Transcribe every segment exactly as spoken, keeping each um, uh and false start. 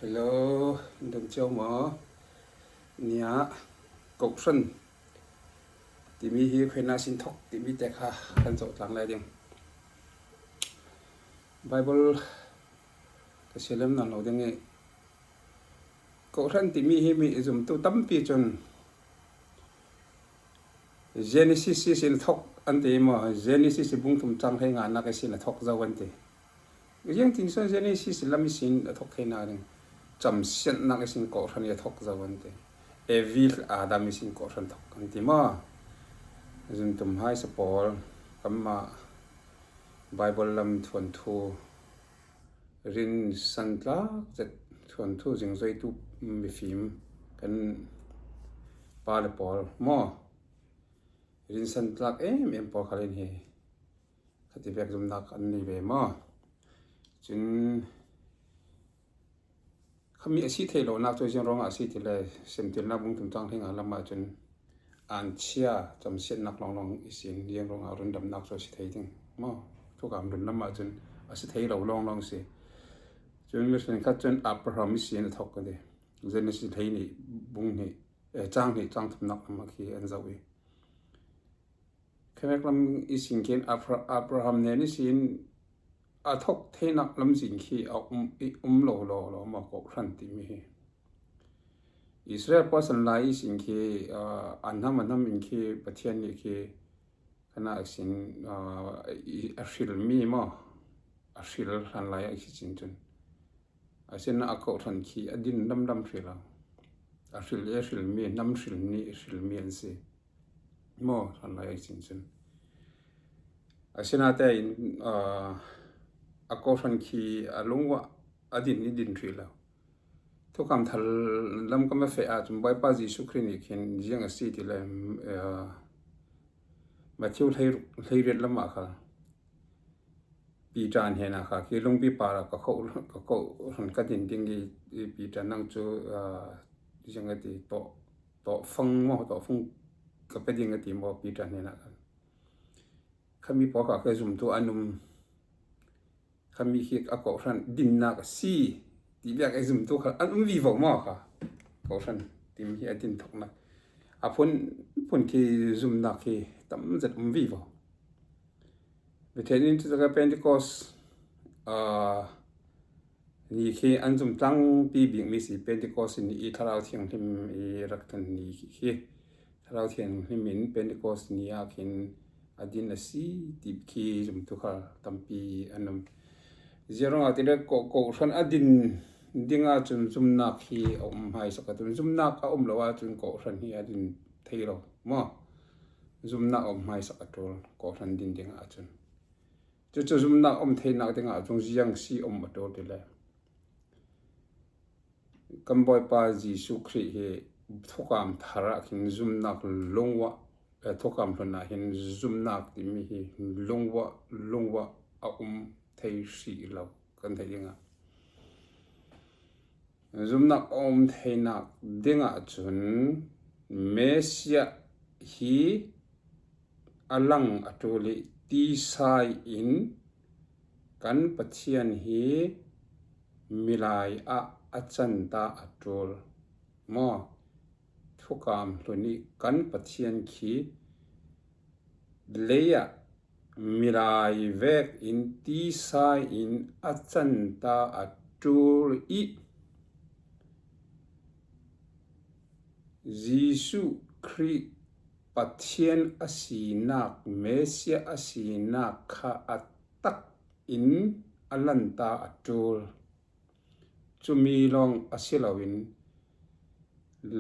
Hello, dam cio maw? Nia, Kohhran timi hi khoina sin thok timi te kha kan zoh tlang lai ding. Bible ka sialem nan lo ding i, Kohhran timi hi mi i zumtu tampi cun Genesis i sin a thok an ti maw? Genesis i bung thum cang hlei nganak i sin a thok zo an ti. Ziangtin sawn Genesis lam i sin a thok theihnak ding, camsiatnak i sin Kohhran i a thok zo an ti. Evi Adam i sin Kohhran thok an ti maw? Zuntum hai sa pawl, kanmah Bible lam thuanthu, rinsan tlak zet thuanthu zingzoitu mifim kan pa le pawl maw? Rinsan tlak em em pawl khal in hi khati vek zumnak an nei ve maw? Cun khami a si thei lonak cu ziang ruangah a si ti le, Semtilnak bung thum cang hlei nga lamah cun an chia camsiatnak lawnglawng i sin, ziang ruangah rundamnak cu a si thei ding maw? Thukam rundam ahcun a si thei lo lawnglawng si. Cun mihrin khat cun Abraham i sin a thok ka ti. Genesis hlei nih bung hnih, eh, cang hnih cang thumnak lamah khi an zoh i, khemek lam i sin khin Abra-, Abraham nen i sin a thok theinak lamzin khi a um, i um lo law law maw, Kohhran timi hi. Israel pawl san lai i sin khi, ah, a hnam a hnam in khi Pathian nih khi khanah a sin, ah, i, a hrilmi maw? A hril hlan lai a khi sin cun a sinah a Kohhran khi a din lamlam hril lo. A hril i a hrilmi, hnam hril nih hrilmi an si maw? Hlan lai a sin cun a sinah tein, ah, a Kohhran khi a lungua a din i din hril lo. Thukam thar lam kan va feh ahcun Bawipa Jesuh Khrih nih khin ziang a si ti le, ah, Matthew hlei, hleiriat lamah kha Peter hnenah kha khi lungpi par ah ka ko, ka Kohhran ka din ding i, i Peter nang cu, ah, ziang a ti, tawh, tawh fang maw, tawh fang ka pe ding a ti maw Peter hnenah kha. Khami pawl kha ka zumtu an um. Khami khi a Kohhran dinnak a si ti biak i zumtu kha an um vivo maw kha. Kohhran timi hi a din thoknak a phun, phun khi zumnak khi tam zet um vivo. Biathlen in cucaah Pentecost, ah, ni khi an zumtlangpi bikmi si. Pentecost ni i Thlarau Thianghlim i rak tun ni khi, Thlarau Thianghlim in Pentecost ni ah khin a din a si ti khi zumtu kha tampi an um. Ziaruangah ti le Ko-, Kohhran a din dingah cun zumnak hi a um hmaisak a ṭul. Zumnak a um lo ahcun Kohhran hi a din thei lo maw? Zumnak a um hmaisak a ṭul, Kohhran din dingah cun. Cucu zumnak a um theinak dingah cun ziang si a um a ṭul ti le, kan Bawipa Jesuh Khrih hi thukam thar ah khin zumnak lungua, eh, thukam hlun ah hin zumnak timi hi lungua, lungua a um thei hrih lo kan theih dingah. Zumnak a um theinak dingah cun Messiah hi a lang a ṭul i tisai in kan Pathian hi milai ah a canta a ṭul maw? Thukam hlun i kan Pathian khi lei ah milai vek in tisai in a canta a ṭul i Jesuh Khrih Pathian a sinak, Messiah a sinak kha a tak in a lanta a ṭul. Cumi lawng a si loin,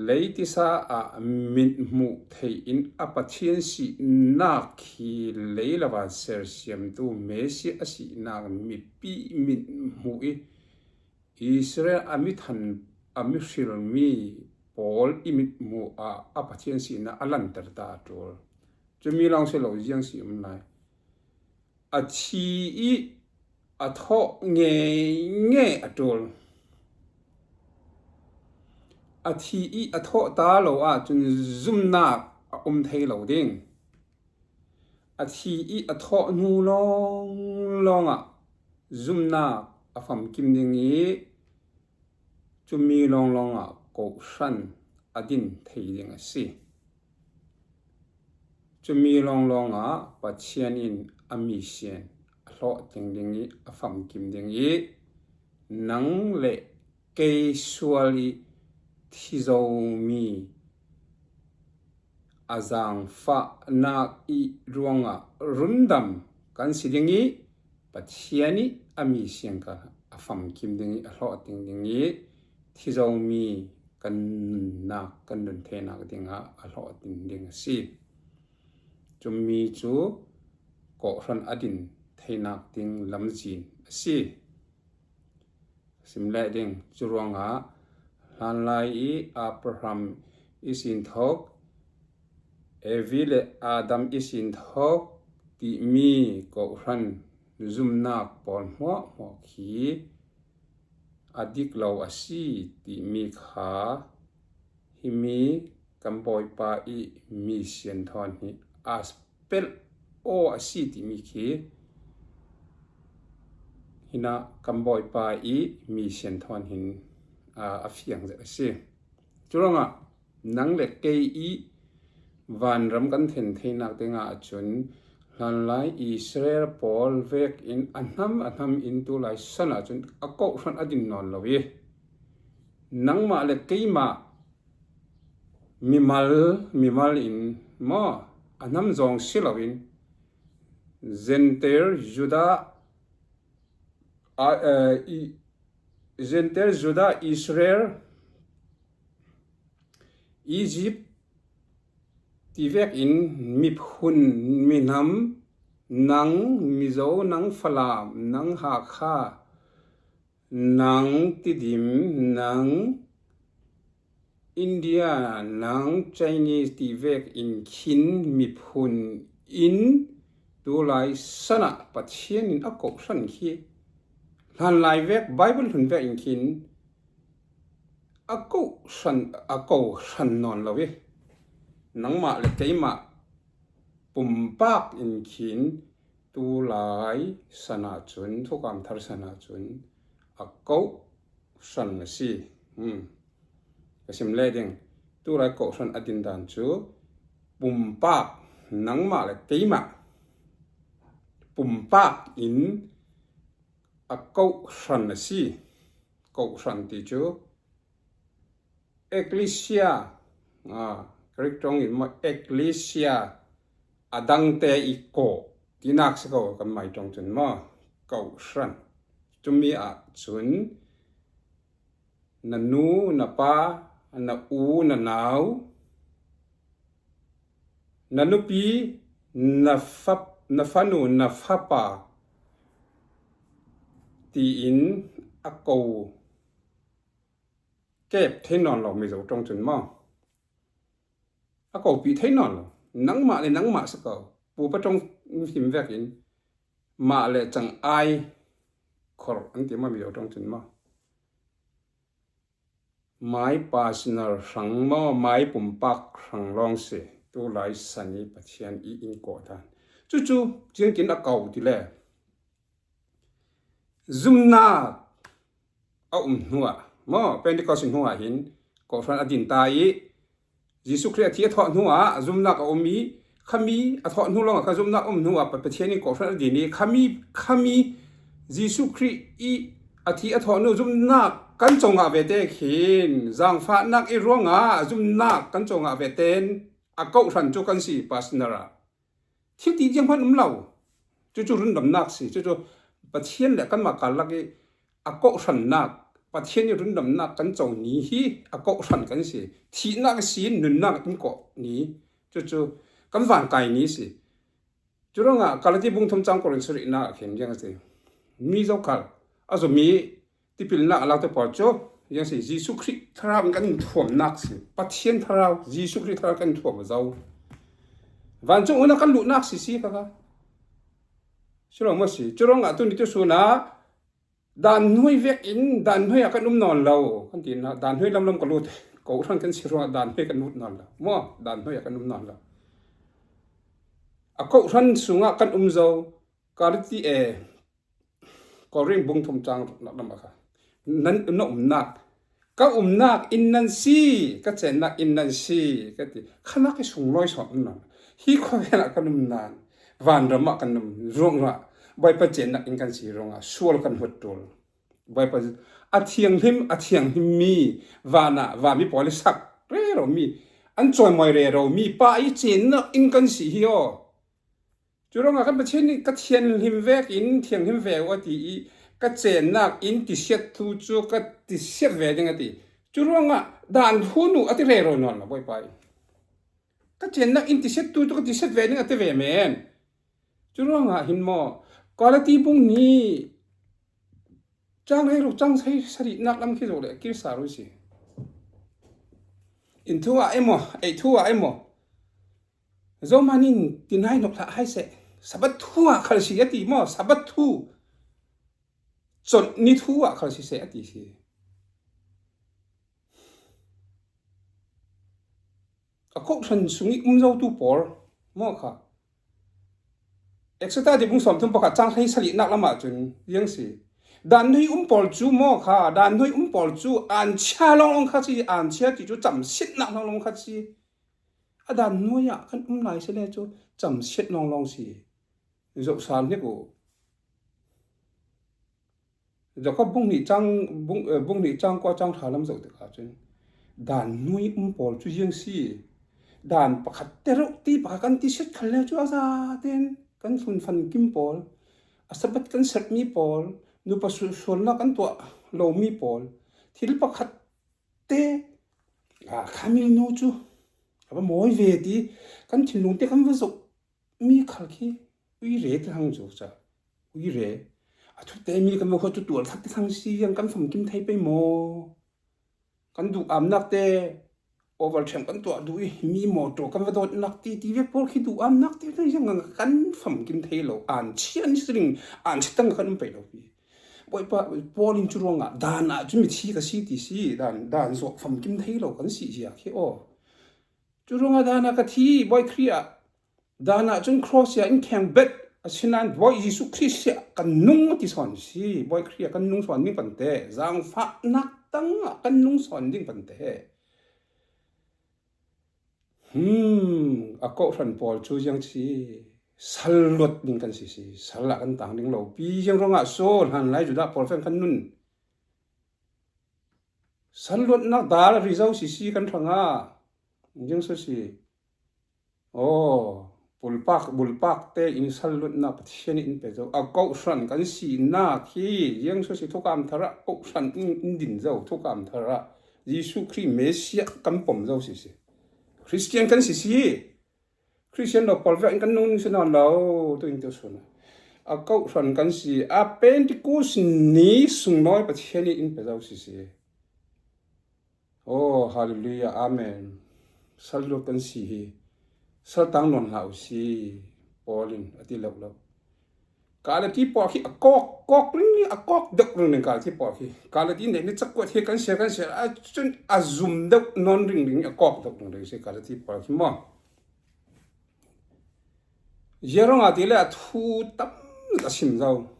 leitisa ah mit hmuh theih in a Pathian sinak khi lei le van sersiamtu Messiah a sinak mipi mit hmuh i Israel a mi than, a mi hrilmi pawl i mit hmuh ah a Pathian sinak a lanter ta a ṭul. Cumi lawng si lo ziang si um lai. A thi i a thawh ngeingei a ṭul. A thi i a thawh ta lo ahcun zumnak a um thei lo ding. A thi i a thawh hnu lawnglawng ah zumnak a famkim ding i Cumi lawnglawngah kohhran a din thei ding a si. Cumi lawnglawngah Pathian in a mi sian a hlawhtling ding ih a famkim ding ih, nang le kei sual ih thi zomi a zangfahnak ih ruangah rundam kan si ding ih, Pathian ih a mi sian kha a famkim ding ih, a hlawhtling ding ih, thi zomi kan nunnak, kan nun theinak dingah a hlawhtling ding a si. Cumi cu kohhran a din theinak ding lamzin a si. Sim leh ding, curuangah hlanlai ih Abraham ihsin thawk, Evi le Adam ihsin thawk timi kohhran zumnak pawl hmuahhmuah khi a dik lo a si timi kha himi kan Bawipa ih mi sian thawn hi a pelh aw a si timi khi hinah kan Bawipa ih mi sian thawn hin, aa, a fiang zet a si. Curuangah nang le kei ih vanram kan then theinak dingah cun hlanlai Israel pawl vekin a hnam a hnam in tulai san ahcun a kohhran a din nawn lo ih, nangmah le keimah mimal, mimal in maw, a hnam zawng si loin Gentile Judah, a, eh, i, Gentile Judah, Israel, Egypt ti vekin miphun, minam, nang Mizo, nang Falam, nang Hakha, nang Tidim, nang India, nang Chinese ti vekin khin miphun in tulai sanah Pathian in a kohhran khi hlanlai vek Bible hlun vekin khin a kohhran, a kohhran nawn lo ih, nangmah le keimah pumpak in khin tulai san ahcun, thukam thar san ahcun a kohhran a si. Hmm. Ka sim leh ding, tulai kohhran a dindan cu pumpak, nangmah le keimah pumpak in a kohhran a si. Kohhran ti cu Ekklesia, aa, Greek ṭawng in maw, ekklesia, a dangte ih kawh tinak si ko, kan mai ṭawng cun maw, kohhran. Cumi ahcun na nu, na pa, na u, na nau, na nupi, na fa, na fanu, na fapa tiin a ko kep thei nawn lo, Mizo ṭawng cun maw, a kopih thei nawn lo. Nangmah le nangmah si ko, pupa ṭawng him vekin mah le cang ai khor an ti maw, Mizo ṭawng cun maw. My personal hrang maw, my pumpak hrang lawng si, tulai san ih Pathian ih in kawh dan. Cucu ziangtin a ko ti le, zumnak a um hnuah maw, Pentecost hnuah hin kohhran a din ta ih, Jesuh Khrih a thi a thawh hnuah zumnak a um ih, khami a thawh hnu lawngah kha zumnak a um hnuah Pa-, Pathian in kohhran a din ih, khami, khami Jesuh Khrih ih a thi a thawh hnu zumnak kan co ngah vete khin, zangfahnak ih ruangah zumnak kan co ngah vete in a kohhran cu kan si, personal ah. Thil ti zianghman um lo. Cucu rundamnak si. Cucu Pathian le kanmah karlak ih a kohhrannak, Pathian ih rundamnak kan co ni hi a kohhran kan si. Thihnak ihsin nunnak in kawh ni. Cucu kan vankai ni si. Curuangah Galati bung thum cang kul in sarihnak ah khin ziang a si. Mi zokhal a zumi tipilnak a laktu pawl cu, ziang si, Jesuh Khrih thlarau in kan thuamnak si. Pathian thlarau, Jesuh Khrih thlarau kan thuam a zo. Vancung unau kan luhnak si si kha kha. Si lo maw si? Curuangah tuni tu sun ah dan hnuai vekin dan hnuai ah kan um nawn lo. Kan ti na, dan hnuai lamlam ka lut. Kohhran kan si ruangah dan hnuai kan lut nawn lo. Maw, dan hnuai ah kan um nawn lo. A kohhran sungah kan um zo. Galati, eh, Korin bung thum cang ruknak lam ah kha nan na umnak, Ka umnak inn nan si, ka cennak inn nan si, ka ti. Khanak hi sunglawi sawn um nan. Hi khuavel ah kan um nan. Vanram ah kan um. Ruangah Bawipa cennak inn kan si ruangah sual kan hut tul. Bawipa a thianghlim, a thianghlim mi, vanah, van mi pawl i sak rero mi, an cawimawi rero mi, pa i cennak inn kan si hi aw. Curuangah kan Pathian nih ka thianghlim vekin thianghlim ve uh a ti i, ka cennak inn tisiat thu cu ka tisiat ve ding a ti. Curuangah dan hun uh a ti rero nawn lo Bawipa i. Ka cennak inn tisiat thu cu ka tisiat ve ding a ti ve men. Curuangah hin maw, Galati bung nih cang rei ruk cang sei sarihnak lam khi zoh le kir sa rui si. Inn thu ah emaw, ei thu ah emaw, zohman in tinai nok hlah hai seh. Sabbath thu ah khal si a ti maw, Sabbath thu. Con ni thu ah khal si seh a ti si. A kohhran sung i um zotu pawl maw kha. Exodus ti bung sawmthum pakhat cang hleisarihnak lamah cun ziang si. Dan hnuai um pawl cu maw kha, dan hnuai um pawl cu an chia lawnglawng kha si, an chia ti cu camsiatnak lawnglawng kha si. A dan hnuai ah kan um lai si le cu camsiat lawnglawng si. Zohsal hnik uh. Jakob bung hnih cang, bung, eh, bung hnih cang kua cang ṭha lam zoh tikah cun dan hnuai um pawl cu ziang si. Dan pakhat te rauh ti pakhat kan ti siat khal le cu a zaten kan hlun famkim pawl, a Sabbath kan serhmi pawl, nupa su-, sualnak kan tuah lomi pawl, thil pakhat te, a, kha mi nu cu a va mawi ve ti kan thinlung te kan va zoh mi khal khi uire ti hang cu ca uire. A thute mi kan va khuat cu tuar thak ti hang si ziang kan famkim thei pei maw? Kan duhamnak te over ṭhem kan tuah duh i mi mawṭaw kan va dawtnak ti ti vek pawl khi duhamnak te ziang kan famkim thei lo. An chian si ring, an chitang kan um pei lo pi. Bawipa Paul in cu ruangah dan ah cu mithi ka si ti si, dan, dan zawh famkim thei lo kan si zia khi aw. Cu ruangah dan ah ka thi, Bawi Khrih ah, dan ah cun cross ah in kheng bet, asinain Bawi Jesuh Khrih siah kan nung ti sawn si, Bawi Khrih ah kan nung sawn ning pante, zaangfahnak tang ah kan nung sawn ding pante. Hmm, a kohhran pawl cu ziang si, sal luat ding kan si si, sal ah kan tang ding lo pi ziang ruangah so hlanlai Judah pawl fen kan nun. Sal luatnak dal a ri zo si si kan hrangah ziang so si. Aw, bulpak, bulpak te in sal luatnak Pathian in pe zo. A kohhran kan sinak hi ziang so si thukam thar ah kohhran in, in din zo thukam thar ah Jesuh Khrih Messiah kan pom zo si si. Khristian kan si si. Khristian lo pawl vek in kan nung si nawn lo tu in tu sun a kohhran kan si a Pentecost ni sunglawi Pathian in in pe zo si si. Oh, hallelujah, amen. Sal luat kan si hi. Sal tang nawn hlah u si. Paul in a ti lo lo. Kalati pawl khi a kawk, kawk ring, a kawk deuh ring ring Kalati pawl khi. Kalati nih ni cakuat hi kan sia, kan sia, a cun a zum deuh nawn ring ring, a kawk deuh ring ring si Kalati pawl khi maw? Zia ruangah ti le a thu tam a sim zo.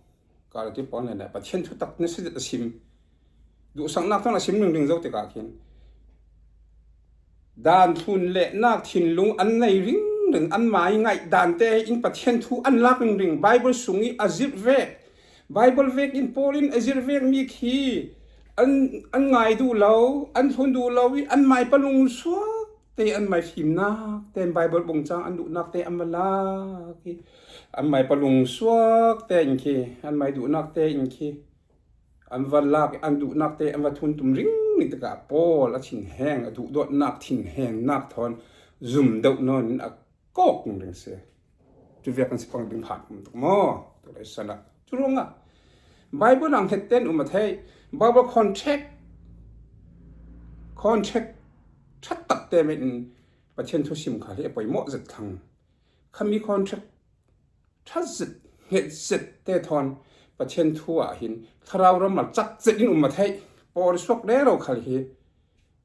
Kalati pawl nih le Pathian thutak nasa a sim. Duhsaknak thawn a sim ringring zo tikah khin dan thlun le nak thinlung an nei ringring, anmai ngaih dante in Pathian thu an lak ringring, Bible sung i a zirh vek, Bible vek in Paul in a zirh vek mi khi an, an ngai duh lo, an thlun duh lo i anmai palung suak te, anmai fimnak te, Bible bungcang an duhnak te an va lak i anmai palung suak te in khi, anmai duhnak te in khi an va lak, an duhnak te an va thun tum ring ni tikah Paul a thinheng, a duhdawtnak thinhengnak thawn zum deuh nawn in a kawk ring si. Cu vek kan si pang ding phan um tuk maw? Tu le sana. Cu ruangah Bible ah hnget ten um a thei. Bible contract, contract ṭhat tak te men in Pathian thu sim khal hi a poimawh zet thlang. Khami contract ṭha zet, hnget zet te thawn Pathian thu ah hin thlarau ramal cak zet in um a theih. Pawl suak rero khal hi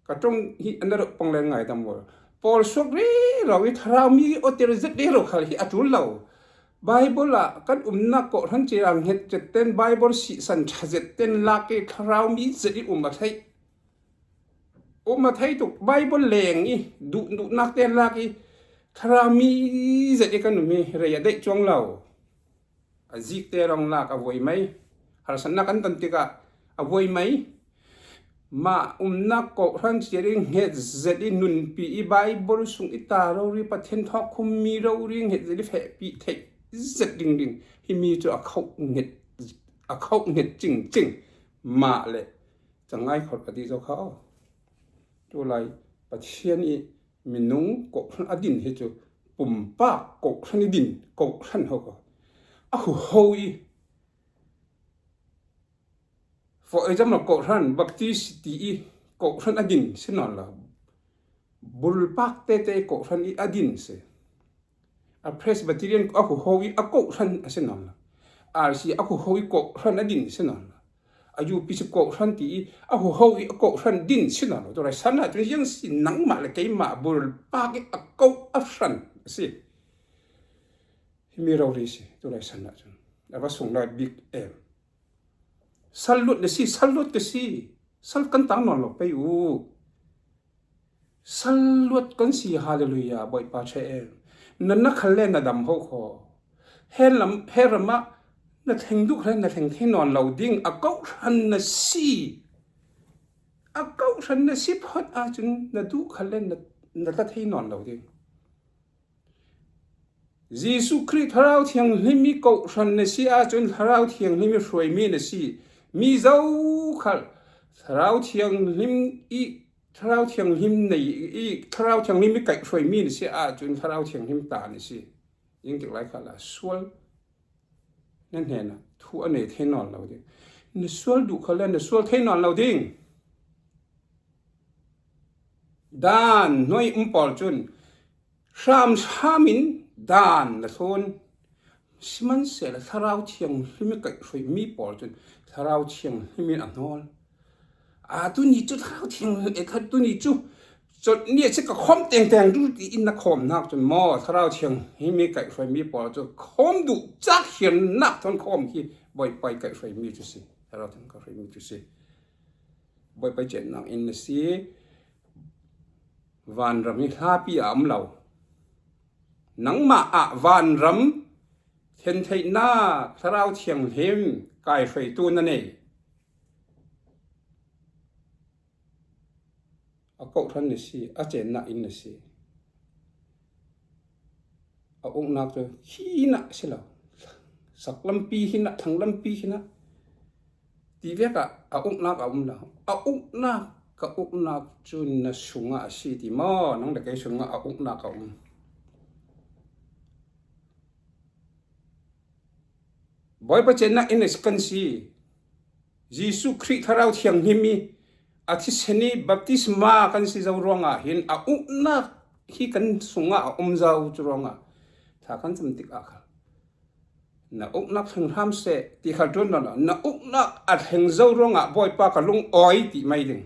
ka ṭong hi an rauh pang le ngai tam maw? Pawl suak rero i thlarau mi awter zet rero khal hi a ṭul lo. Bible ah kan umnak kawhhran cia hnget zet ten Bible sihsan ṭha zet ten lak i thlarau mi zet in um a theih. Um a thei tuk, Bible leng i, duh, duhnak te lak i, thlarau mi zet i kan um i, rei a deih cuang lo. A zik te rong lak a voi mai. Harsatnak kan ton tikah a voi mai. Mah umnak kawhhran ciar i hnget zet i nunpi i Bible sung i ta rori, Pathian thawk khum mi rori hnget zet i fehpih theih zet ding ding. Hi mi cu a khoh hnget, a khoh hnget cingcing. Mah le cangai khawh a ti zo kha aw. Tulai Pathian i minung kawhhran a din hi cu pumpak kawhhran i din kawhhran ho kha. A huho i, for example, kawhhran Baptist ti i kawhhran a din si nawn lo. Bulpak tete i kawhhran i a din si. A Presbyterian a huho i a kawhhran a si nawn lo. R C a huho i kawhhran a din si nawn lo. A U P C kawhhran ti i a huho i a kawhhran din si nawn lo. Tulai san ah cun ziang si, nangmah le keimah bulpak i a kawh a hran a si. Hi mi rori si, tulai san ah cun. A va sung lai bik em. Sal luat na si, sal luat ka si. Sal kan tang nawn lo pei u. Sal luat kan si, hallelujah, Bawipa ṭha em. Na, na khal le na dam ho kho. He lam, he ram ah na thleng duh khal le na thleng thei nawn lo ding, a kawhhran na si. A kawhhran na si phot ahcun na duh khal le na, na tla thei nawn lo ding. Jesuh Khrih Thlarau Thianghlim i kawhhran na si ahcun Thlarau Thianghlim i hruaimi na si. Mi zokhal Thlarau Thianghlim i, Thlarau Thianghlim nei i, Thlarau Thianghlim i kaih hruaimi na si ahcun Thlarau Thianghlim ta na si. Ziang tik lai kha la sual na hnenah thu a nei thei nawn lo ding. Na sual duh khal le na sual thei nawn lo ding. Dan hnuai um pawl cun hramhram in dan na thlun. Sihmanhsehlaw Thlarau Thianghlim i kaih hruaimi pawl cun Thlarau Thianghlim in a hnawl. A, tuni cu Thlarau Thianghlim, e, kha tuni cu cawt ni a si ka khawm tengteng tu tiin na khawmnak cun maw, Thlarau Thianghlim i kaih hruaimi pawl cu khawm duh cak hiarnak thawn khawm khi Bawipa i kaih hruaimi cu si. Thlarau Thianghlim kaih hruaimi cu si. Bawipa i cennak in na si. Vanram hi hlapi ah a um lo. Nangmah ah vanram thentheihnak Thlarau Thianghlim kaihruaitu na nei. A kawhhran na si, a cennak in na si. A uknak cu khi in a si lo. Sak lampi hi in a, thlang lampi hi in a. Ti vek ah a uknak a um lo. A uknak, ka uknak cu na sungah a si ti maw? Nang le kei sungah a uknak a um. Bawipa cennak in a si kan si. Jesuh Khrih Thlarau Thianghlim i a thisen i baptisma kan si zo ruangah hin a uknak hi kan sungah a um zo cu ruangah thla kan cam tikah kha na uknak thleng hram seh ti kha ṭuan lo. Na uknak a thleng zo ruangah Bawipa ka lung awi ti mai ding.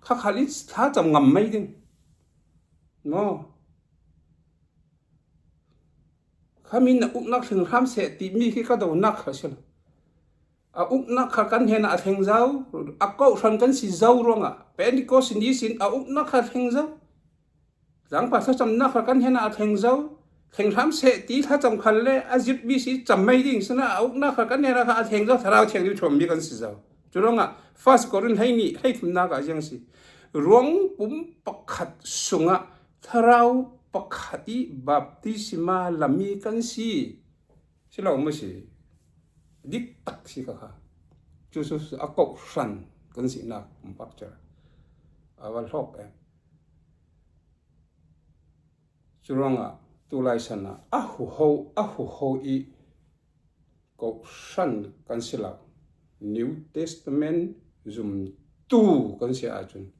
Kha khal in thla cam ngam mai ding. Maw? Khami na uknak thleng hram seh timi khi ka donak kha si lo. A uknak kha kan hnenah a thleng zo, a kawhhran kan si zo ruangah Pentecost ni sin a uknak kha thleng zo. Zangpa thlacamnak kha kan hnenah a thleng zo. Thleng hram seh ti thlacam khal le a zirhmi si cam mai ding sinah a uknak kha kan hnenah kha a thleng zo, Thlarau Thianghlim thuammi kan si zo. Cu ruangah First Korin hleihnih hleithumnak ah ziang si. Ruang pum pakhat sungah Thlarau pakhat i baptisma lami kan si. Si lo maw si? Dik tak si kha kha. Cu cu a kawhhran kan sinak pumpak cer a va hlawk em. Cu ruangah tulai san ah a huho, a huho i kawhhran kan si lo. New Testament zumtu kan si ahcun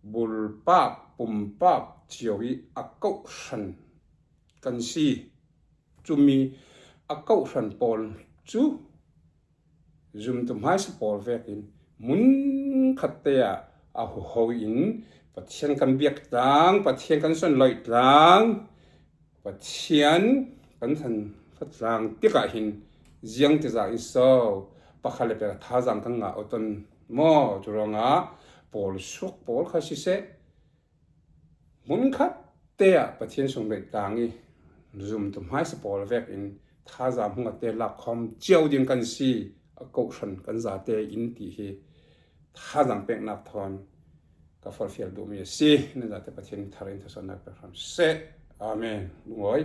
bulpak, pumpak cio i a kawhhran kan si. Cumi a kawhhran pawl cu zumtu hmaisa pawl vekin hmun khat te ah a huho in Pathian kan biak tlang, Pathian kan sunloih tlang, Pathian kan than tlang tikah hin ziang tizah in so pakhat le pek thazaang kan ngah awk ton maw? Cu ruangah pawl suak pawl kha siseh, hmun khat te ah Pathian sung beit tang i zumtu hmaisa pawl vek in thazam hung a te lak khawm ciau ding kan si, a kohhran kan zate in ti hi thazam peknak thawn ka forhfial duhmi a si. Nan zate Pathian thar in thasawnak pek hram seh. Amen. Lungawi.